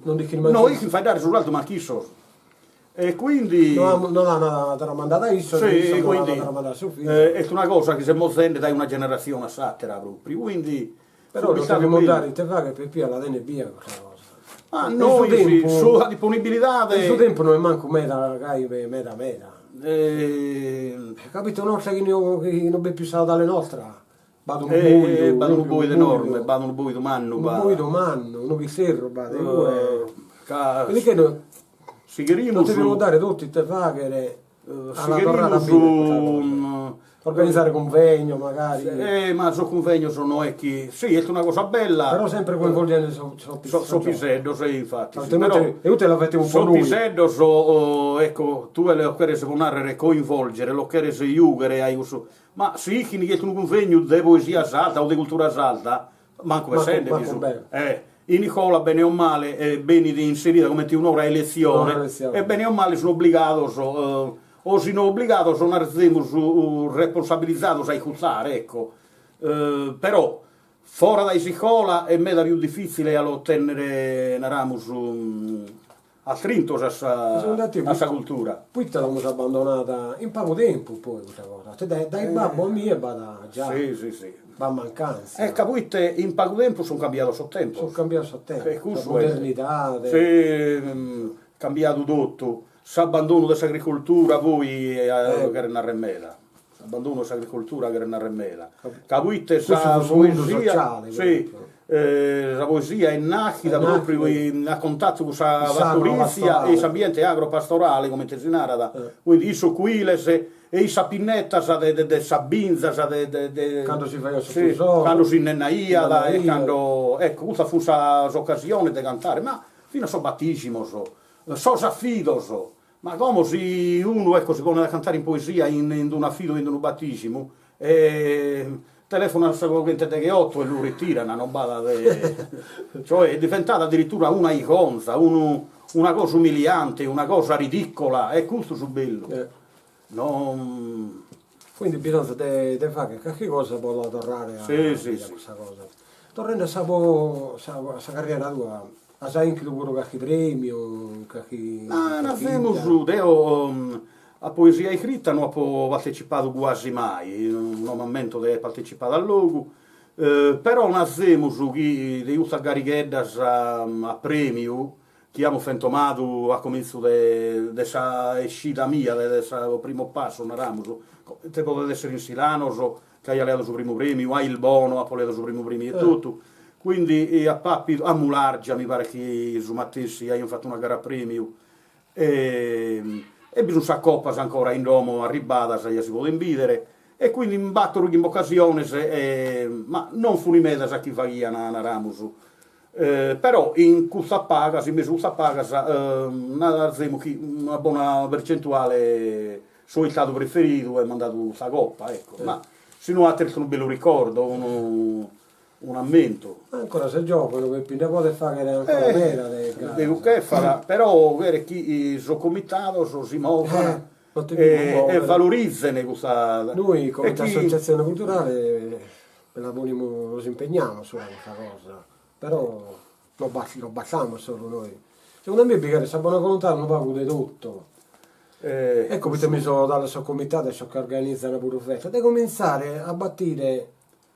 Speaker 2: no ischin faeddare su sardu mancu issos E quindi.
Speaker 1: No no l'an tramandada a issos e issos no l'an tramandada a sos fizos.
Speaker 2: Est una cosa chi s'est movende dae una generatzione a s'àtera pròpriu, quindi.
Speaker 1: Però non devimus dare ite fagher Peppì a la tener bia custa cosa.
Speaker 2: Ma nois sa disponibilidade.
Speaker 1: In su tempus no est mancu meda gai meda meda. Capito una 'orta chi no b'est pius sa 'odale nostra b'at unu
Speaker 2: boidu. B'at unu boidu enorme, b'at unu boidu mannu.
Speaker 1: Unu boidu mannu, unu chiterru b'at igue.
Speaker 2: Ca.
Speaker 1: Quindi che no
Speaker 2: Si cherimus.
Speaker 1: Nos devimus dare totu ite faghere a la torrare a bìdere custa cosa. Organizare cunvegnos magari.
Speaker 2: Ma sos cunvegnos no est chi, si est una cosa bella.
Speaker 1: Però sempre coinvolgende sos
Speaker 2: sos sos piseddos e infati.
Speaker 1: Altrimenti è inutile la faettemus po nois.
Speaker 2: Sos piseddos ecco tue los cheres po narrer coinvolgere, los cheres giughere a cussu, ma si ischin chi est unu cunvegnu de poesia sarda o de cultura sarda, mancu pensende bi sun. In iscola bene o male benit inserida comente un'ora 'e letzione e bene o male sun obligados o si no obligados narzemus responsabilizados a iscurtare, ecco. Però fora dae s'iscola est meda pius difitzile a los tennere, naramus, astrintos a sa cultura.
Speaker 1: Poita l'amus abbandonada in pagu tempus poi custa cosa, cioè dae babbu a mie b'at già b'at mancantzia.
Speaker 2: E ca poite in pagu tempus sun cambiados sos tempos.
Speaker 1: Sun cambiados sos tempos, sa modernidade.
Speaker 2: Si, cambiadu totu, s'abbandonu de s'agricoltura poi cheret narrer meda S'abbandonu 'e s'agricoltura cheret narrer meda, ca poite sa poesia, si, sa poesia est nàschida pròpriu a contattu cun sa pastorìtzia e s'ambiente agropastorale, comente si narat, quindi in sos cuiles e in sas pinnettas de de sas binzas de de
Speaker 1: cando si faghiat su cusone,
Speaker 2: cando si innennaiat e cando, ecco, custas fun sas ocasiones de cantare, ma finas sos batìsimos, sos afidos Ma como si unu ecco si ponet a cantare in poesia in in d'unu afidu o in d'unu batìsimu telefonat a sa 118 e lu ritiran, non b'at de cioè est diventada addirittura una 'igonza, unu una cosa umiliante, una cosa ridicola, e custu su bellu. Non
Speaker 1: Quindi bisonzat de de fagher carchi cosa po la torrare a cussa cosa. Torrende a sa a sa carriera tua As 'inchidu puru carchi premiu, carchi.
Speaker 2: Ma narzemus, deo a poesia iscrita no apo partecipadu guasi mai, no m'ammento de aer partecipadu a logu, però narzemus chi de custas garigheddas a premiu chi amus fentomadu a comintzu de de sa 'essida mia, de sa primo passo naramus, comente podet esser in Silanos ca aia leadu su primu premiu, a Ilbono apo leadu su primu premiu etotu, quindi apo apidu, a Mulargia mi paret chi su matessi aian fatu una gara a premiu, e e bi sun sas copas ancora in domo arribbadas ja si poden bidere, e quindi in battor o chimbe ocasiones ma non funi meda sas chi faghian naramus, però in cussas pagas, in mesu cussas pagas narzemus chi una bona percentuale So istadu preferidu e m'an dadu sa coppa, ecco, ma si no ateru est unu bellu ricordo, unu un'ammentu.
Speaker 1: Ancora ses giovanu Peppi, nde podes faghere ancora meda de garas.
Speaker 2: Deus cherfat, però cheret chi sos comitados si movan e valorizen custa.
Speaker 1: Nois comente associazione culturale la ponimus, nos impegnamus subra custa cosa, però no bastamus solu nois. Segundu a mie bi cheret sa bona volontade unu pagu de totu. Ecco poite mi so dadu a sos comitados sos chi organizan puru festas, de comintzare a batire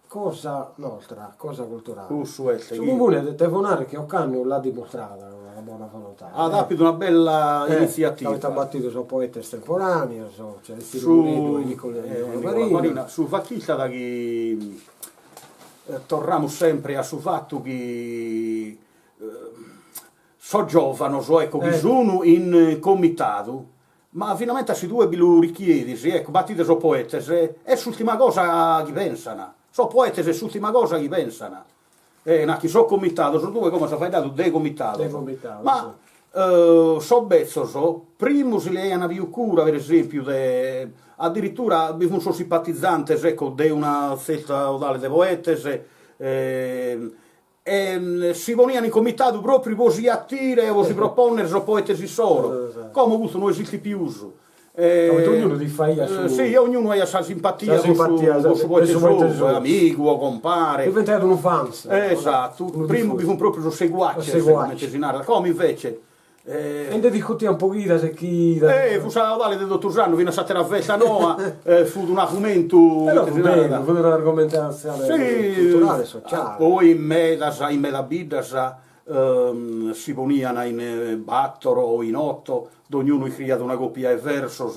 Speaker 1: cosa nostra, cosa culturale.
Speaker 2: Cussu est
Speaker 1: chi. Su comune devo narrer chi ocannu l'at dimostrada una bona volontade.
Speaker 2: At apidu una bella initziativa.
Speaker 1: At batidu sos poetas estemporaneos, Celestinu Mureddu e Nicola
Speaker 2: Farina. Su fat'istat chi torramus sempre a su fatu chi sos giovanos, ecco, chi sun in comitadu, ma finamentas si tue bi lu richiedis, ecco, batide sos poetes, est s'ultima cosa chi pensan, sos poetes est s'ultima cosa chi pensan, e nachi sos comitados, tue como as faeddadu de comitados, ma sos betzos primu si leaian pius cura, per esempiu, de addirittura bi fun sos simpatizantes, ecco, de una tzerta 'odale de poetes, E si ponian in comitadu propriu po si 'atire o po si proponnere sos poetes issoro. Como custu no esistit pius.
Speaker 1: Poita ognunu ti faiat su.
Speaker 2: Si, ognunu aiat sa simpatia po su poete sou, amigu o compare.
Speaker 1: Diventaiat unu fans.
Speaker 2: Esattu, primu bi fun propriu sos seguaces, comente si narat, como invece
Speaker 1: E nde discutian po chidas e chidas.
Speaker 2: E fut sa 'odale de totu s'annu, finas s'atera festa noa, fut un'argumentu.
Speaker 1: Però fut bellu, fut un'argomentazione culturale e sociale.
Speaker 2: Poi in medas, in medas biddas si ponian in battor o in otto, dognunu iscriiat una copia 'e versos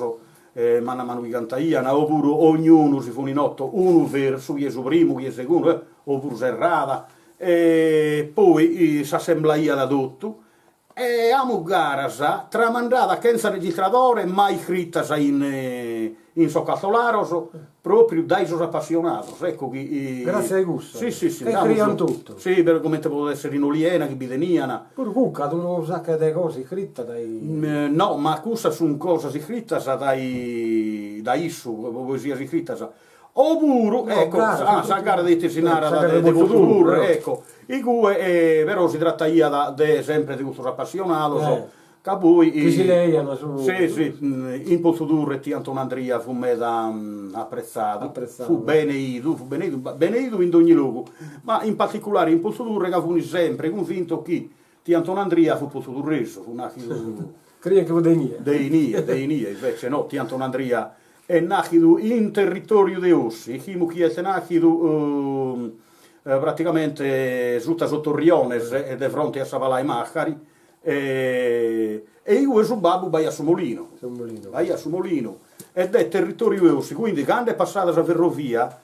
Speaker 2: manu a manu chi cantaian, opuru ognunu si fun in otto unu versu, chie su primu, chie segundu, opuru serrada, e poi s'assemblaiat totu E amus garas tramandadas chentza registradore ma iscritas in in sos cartolaros propriu dae sos apassionados, ecco chi
Speaker 1: Gratzias a cussos
Speaker 2: si si si
Speaker 1: ca iscriian totu.
Speaker 2: Si però comente podet essere in Oliena chi bi tenian.
Speaker 1: Puru Cucca at unu saccu de cosas iscritas dae
Speaker 2: No, ma cussas sun cosas iscritas dae dae issu, poesias iscritas. Opuru,
Speaker 1: No,
Speaker 2: ecco,
Speaker 1: gara,
Speaker 2: ah, sa gara de ite si narat
Speaker 1: sa gara
Speaker 2: de
Speaker 1: de
Speaker 2: de
Speaker 1: Pozu
Speaker 2: Pozu
Speaker 1: Turre,
Speaker 2: Turre, ecco, igue però si trattaiat de sempre de custos appassionados,
Speaker 1: Eh.
Speaker 2: ca poi
Speaker 1: Chi si leian su
Speaker 2: Si, si, in Pozu Turre tiu Antonandria fut meda apprezzadu,
Speaker 1: Apprezzadu.
Speaker 2: fut beneidu, fut beneidu, beneidu in dogni logu, ma in particulare in Pozu Turre ca funi sempre cunvintos chi tiu Antonandria fut pozuturresu, fut nàschidu
Speaker 1: Creian chi fut de inie.
Speaker 2: De inie, de inie, invece no, tiu Antonandria est nàschidu in territòriu de Ossi, ischimus chi est nàschidu praticamente suta sos Torriones, de fronte a sa Pala 'e Màccari, e igue su babbu b'aiat su molinu,
Speaker 1: Su molinu.
Speaker 2: b'aiat su molinu, e de territòriu 'e Ossi, quindi cando est passada sa ferrovia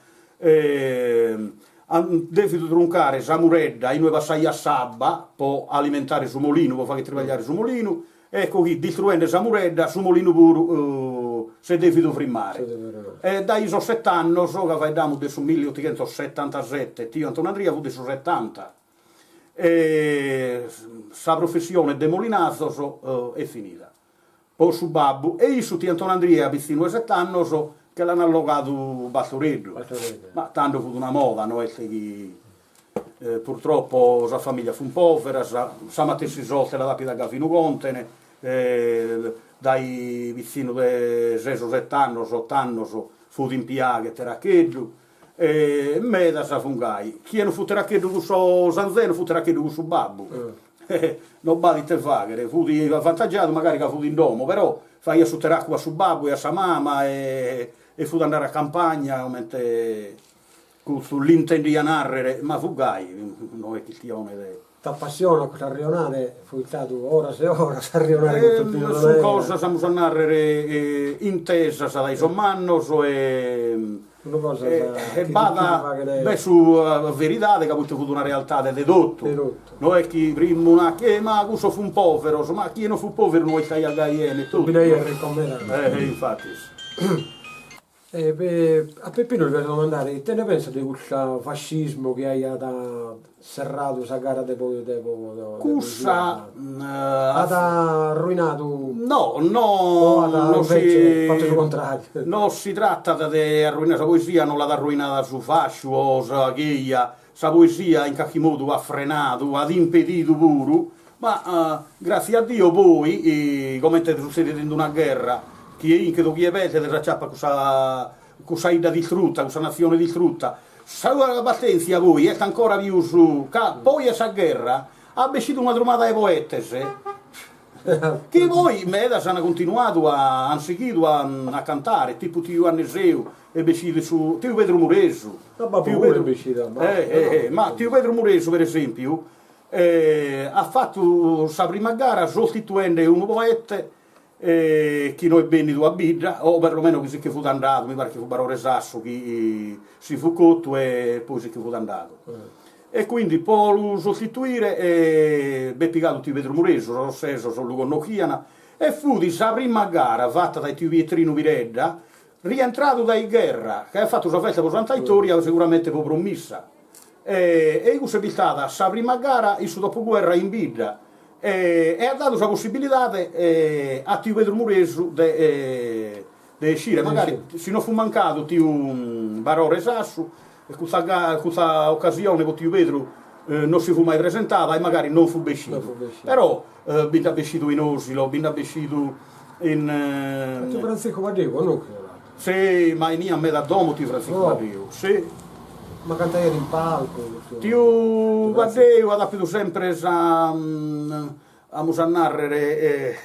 Speaker 2: Ant dèvidu truncare sa muredda inue passaiat s'abba po alimentare su molinu, po fagher tribagliare su molinu, ecco chi distruende sa muredda su molinu puru s'est dèvidu frimmare. E dai sos sett'annos, ca faeddamus de su milliottighentosettantasette, tiu Antonandria fut de su settanta, e sa professione de molinazos est finida. Po su babbu e issu tiu Antonandria pitzinnu 'e sett'annos che l'an allogadu pastoreddu. Ma tando fut una moda, no est chi purtroppo sas familias fun poveras, sa matessi sorte l'at apida Gavinu Contene, dai pitzinnu de ses o sett'annos, ott'annos fut in Piaghe teracheddu, e medas fun gai. Chie non fut teracheddu cun sos anzenos fut teracheddu cun su babbu, non b'at ite faghere, fut avantaggiadu magari ca fut in domo, però faghiat su teracu a su babbu e a sa mama e fut andare a campagna comente custu l'intendia narrere, ma fut gai, no est chistione de
Speaker 1: T'apassionat custu arrejonare, fut istadu oras e oras a arrejonare cun Peppinu
Speaker 2: Sunt
Speaker 1: Tonera.
Speaker 2: cosas, amus a narrere, intesas dae sos mannos e
Speaker 1: Sunt cosas
Speaker 2: e
Speaker 1: chi ti
Speaker 2: b'at
Speaker 1: faghen.
Speaker 2: b'est su veridade ca poite fut una realtade de totu,
Speaker 1: De totu.
Speaker 2: no est chi primu nachi ma cussos funt poveros, ma chie non fut poveru no istaiat gai 'ene totu.
Speaker 1: Bi nd'aiat riccos meda.
Speaker 2: Infatis.
Speaker 1: E a Peppinu li cherzo domandare ite nde pensat de custu fascismu chi aiat serradu sa gara de de
Speaker 2: Cussa
Speaker 1: at arruinadu
Speaker 2: No, no
Speaker 1: o at
Speaker 2: no
Speaker 1: invece
Speaker 2: si
Speaker 1: fatu su contrariu?
Speaker 2: No si tratat de arruinare sa poesia, no l'at arruinada su fasciu o sa cheja, sa poesia in carchi modu at frenadu, at impedidu puru, ma gratzias a Dio poi, comente sutzedit in una gherra, chie 'inchet o chie perdet s'aciapat cussa cussa 'idda distrutta, cussa natzione distrutta, sa partentzia poi est ancora pius, ca poi 'e sa gherra at bessidu una trumada 'e poetes, chi poi medas an continuadu a, an sighidu a a cantare, tipu tiu Juanne Seu est bessidu su, tiu Pedru Muresu,
Speaker 1: tiu Pedru,
Speaker 2: eh eh ma tiu Pedru Muresu per esempiu at fatu sa prima gara sostituende unu poete chi no est bennidu a bidda, o perlomeno chi si che fut andadu, mi paret chi fut Barore Sassu chi si fut cotu e poi si che fut andadu. E quindi po lu sostituire b'est pigadu tiu Pedru Muresu, sos ossesos lu connochian, e fut sa prima gara fata dae tiu Pietrinu Piredda, rientradu dae gherra, ca aiat fatu sa festa po Santa 'Itoria seguramente po promissa. E e cussa est bistada sa prima gara in su dopoguerra in bidda e e at dadu sa possibilidade a tiu Pedru Muresu de de essire, magari si no fut mancadu tiu Barore Sassu custa custa occasione po tiu Pedru no si fut mai presentada e magari non fut bessidu, però bi nd'at bessidu in Osilo, bi nd'at bessidu in
Speaker 1: Tiu Frantziscu Paddeu connoschidu l'at?
Speaker 2: Si, ma 'eniat meda a domo tiu Frantziscu Paddeu, si.
Speaker 1: Ma cantaiat in palcu custu?
Speaker 2: Tiu Paddeu at apidu sempre sa, amus a narrere,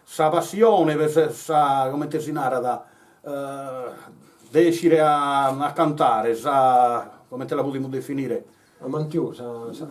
Speaker 2: sa passione per sa, comente si narat, de essire a cantare, sa, comente la podimus definire
Speaker 1: Amantiu sa
Speaker 2: sa.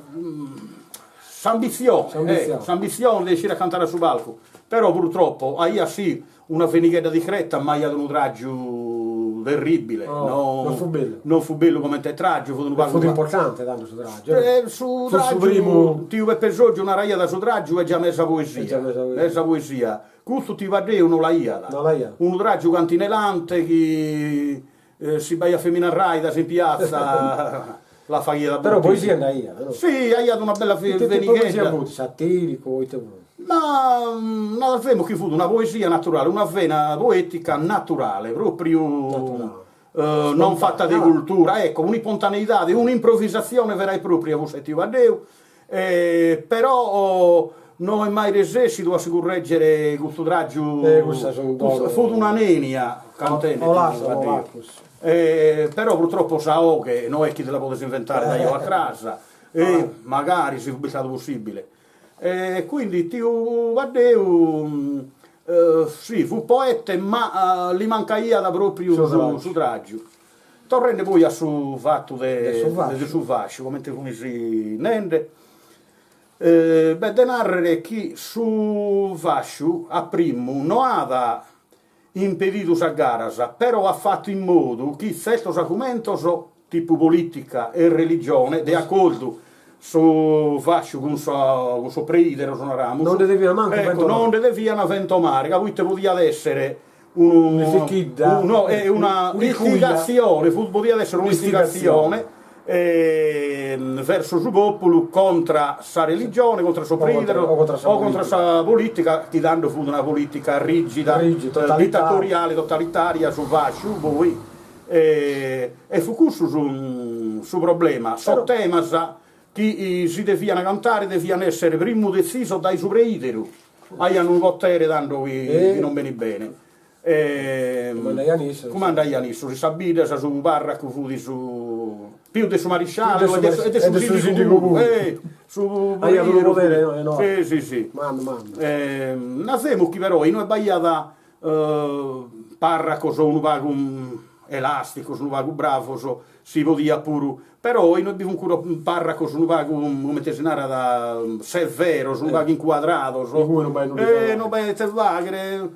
Speaker 2: S'ambitzione, s'ambitzione de essire a cantare a su palcu, però purtroppo aiat sì una venighedda discreta ma aiat unu tràgiu terribile,
Speaker 1: no non fut bellu,
Speaker 2: non fut bellu comente tràgiu, fut unu pagu.
Speaker 1: Fut importante tando su tràgiu,
Speaker 2: Su tràgiu, tiu Peppe Soggiu naraiat su tràgiu est già mesa poesia, mesa poesia, custu tiu Paddeu no l'aiat, unu tràgiu cantinelante chi Si b'aiat feminas raidas in piatza la faghiat
Speaker 1: Però poesia nd'aiat, no?
Speaker 2: Si, aiat una bella
Speaker 1: Ite tipu 'e poesia fut, satiricu o ite fut?
Speaker 2: Ma narzemus chi fut una poesia naturale, una vena poetica naturale, propriu.
Speaker 1: Naturale.
Speaker 2: non fata de cultura, ecco, un'ispontaneidade, un'improvvisatzione vera e propria fut sa 'e tiu Caddeu, però no est mai resessidu a si curreggere custu traggiu, fut una nenia cantende tiu Caddeu, però purtroppo sa 'oghe no est chi ti la podes inventare dae oe a cras, e magari si fut bistadu possibile E quindi tiu Caddeu si fut poete ma li mancaiat propriu su traggiu. Torrende poi a su fatu de de su fasciu, comente fumis nende, b'est de narrer chi su fasciu a primu no at impedidu sas garas, però at fatu in modu chi tzertos argumentos, tipu polìtica e religione, de acordu su fasciu cun cun sos preideros, naramus,
Speaker 1: Non nde deviant mancu
Speaker 2: ecco,
Speaker 1: fentomare.
Speaker 2: non nde deviant fentomare, ca poite podiat essere unu
Speaker 1: Un'istichidda,
Speaker 2: no, una istigatzione, podiat essere un'istigatzione verso su populu contra sa religione, contra sos preideros o contra sa politica, chi tando fut una politica rigida, dittatoriale, totalitaria, su fasciu poi, e fut cussu su su problema, sos temas chi si devian cantare devian essere primu detzisos dae su preideru, aian unu potere tando chi non benit bene
Speaker 1: Cumandaian issos.
Speaker 2: Cumandaian issos, in sas biddas su parracu fut su pius de su marisciallu e de su
Speaker 1: sindigu
Speaker 2: sindigu puru. Su
Speaker 1: Aiat unu podere enorme.
Speaker 2: Si si si.
Speaker 1: Mannu mannu.
Speaker 2: Nazemus chi però inue b'aiat parracos unu pagu elasticos, unu pagu bravos, si podiat puru, però inue bi fun cuddos parracos unu pagu, comente si narat, severos, unu pagu incuadrados,
Speaker 1: Igue non b'aiat nudda ite fagher.
Speaker 2: non b'aiat ite fagher,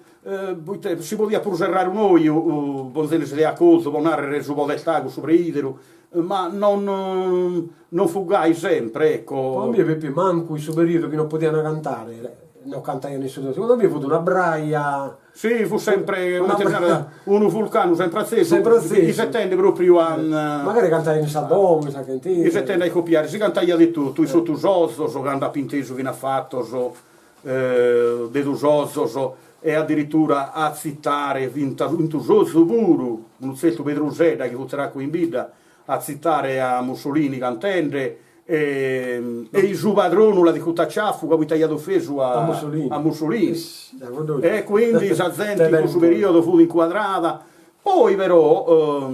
Speaker 2: poite si podiat puru serrare un'oju ponzendesi de acordu po narrer su podestà cun su preideru, ma non non fut gai sempre, ecco.
Speaker 1: Po a mie Pepi mancu in su periodu chi non podian cantare non cantaian in su segundu mie fut una braja
Speaker 2: Si, fut sempre, comente si narat, unu vulcanu sempre atzesu,
Speaker 1: sempre atzesu,
Speaker 2: isetende propriu a
Speaker 1: Magari cantaian in sa domo, in sa cantina.
Speaker 2: Isetende a iscopiare, si cantaiat de totu, in sos tusozos, cando apo intesu finas fatos de tusozos e addirittura a tzitare fintas in tusozu puru, unu tzertu Pedru Sedda chi fut tzeracu in bidda, a tzitare a Mussolini cantende e e su padronu l'at iscutu a ciaffu ca poite aiat ofesu a a Mussolini e quindi sa zente in cussu periodu fut incuadrada, poi però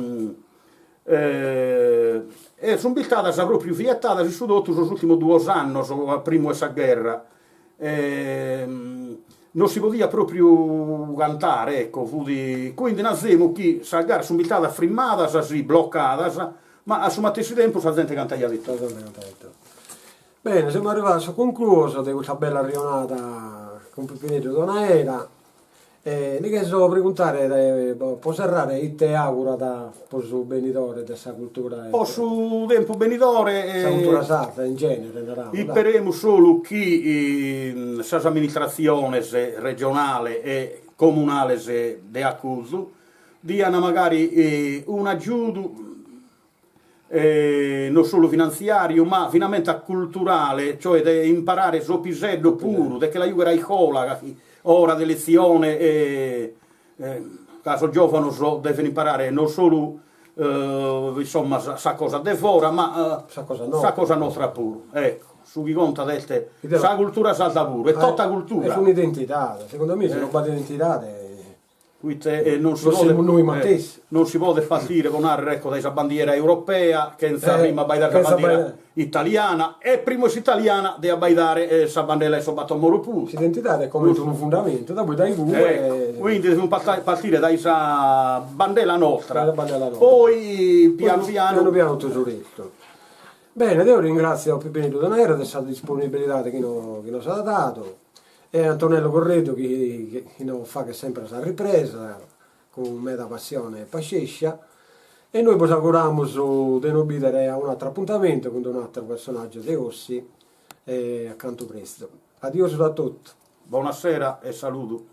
Speaker 2: sunt bistadas propriu vietadas in su totu sos ultimos duos annos a primu 'e sa gherra non si podiat propriu cantare, ecco, fut, quindi nazemus chi sas garas sunt bistadas frimmadas, si, bloccadas, ma a su matessi tempus sa zente cantaiat
Speaker 1: etotu. Sa zente cantaiat etotu. Bene, semus arrivados a sa concluos de custa bella arrejonada cun Pipineddu Donaera E li cherzo preguntare po serrare ite augurat po su benidore de sa cultura.
Speaker 2: Po su tempus benidore.
Speaker 1: Sa cultura sarda in genere naramus.
Speaker 2: Isperemus solu chi sas amministratziones regionale e comunales de acuzu dian magari un'agiudu non solu finantziàriu ma finamenta culturale, cioè de imparare sos piseddos puru, de che la giugher a iscola carchi ora de letzione e ca sos giovanos deven imparare non solu insomma sa cosa de fora ma
Speaker 1: sa cosa nostra
Speaker 2: sa cosa nostra puru, ecco, su chi contat est sa cultura sarda puru, est tota cultura.
Speaker 1: Est un'identidade, segundu a mie si non b'at identidade
Speaker 2: Poite non si
Speaker 1: Non semus nois matessi.
Speaker 2: Non si podet partire, po narrer, ecco, dae sa bandiera europea chentza prima abbaidare sa bandiera italiana e primu 'e s'italiana de abbaidare sa bandela 'e sos Bator Moros puru.
Speaker 1: S'identidade est comente unu fundamentu, da poi dae igue.
Speaker 2: Ecco, quindi devimus partire dae sa bandela nostra,
Speaker 1: Dae sa bandela nostra.
Speaker 2: poi pianu pianu.
Speaker 1: Pianu pianu totu su restu. Bene, deo ringràtzio Pipineddu Donaera de sa disponibilidade chi nos at dadu E Antonello Correddu chi chi nos faghet sempre sa ripresa cun meda passione e pascescia e nois bos auguramus de nos bìdere a un'àteru apuntamentu cun un'àteru personàgiu de Ossi e a cantu prestu. Adiosu a totu.
Speaker 2: Bonasera e saludu.